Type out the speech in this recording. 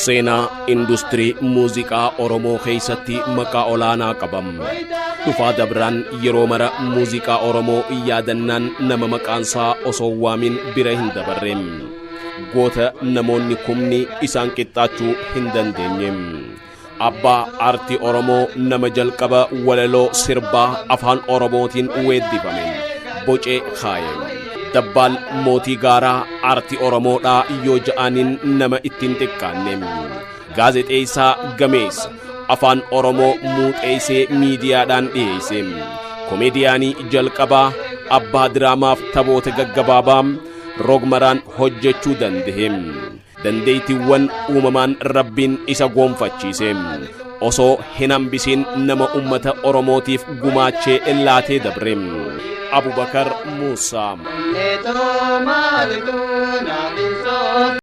Seenaa industirii muuziqaa Oromoo keessatti maqaa olaanaa qabam. Dhufaa dabraan yeroo mara muuziqaa Oromoo yaadannaan nama maqaansaa osoo waamin bira hin dabarre. Goota namoonni kumni isaan qixxaachuu hin dandeenye. Abbaa aartii Oromoo nama jalqaba walaloo sirbaa afaan Oromootiin weeddifame. Bocee kaaye. Dabbaal mootii gaaraa aartii Oromoodhaa yoo ja'aniin nama ittiin xiqqaanne. Gaazexeessaa gameessa afaan Oromoo muuxeessee miidiyaadhaan dhiyeesse. Komeediyaanii jalqabaa abbaa diraamaaf taphoota gaggabaabaa rogmaraan hojjechuu danda'e. Dandeettiiwwan uumamaan Rabbiin isa goonfachiise. Osoo hin hambisiin nama ummata Oromootiif gumaachee laatee dabre. Abubakar Muusaa.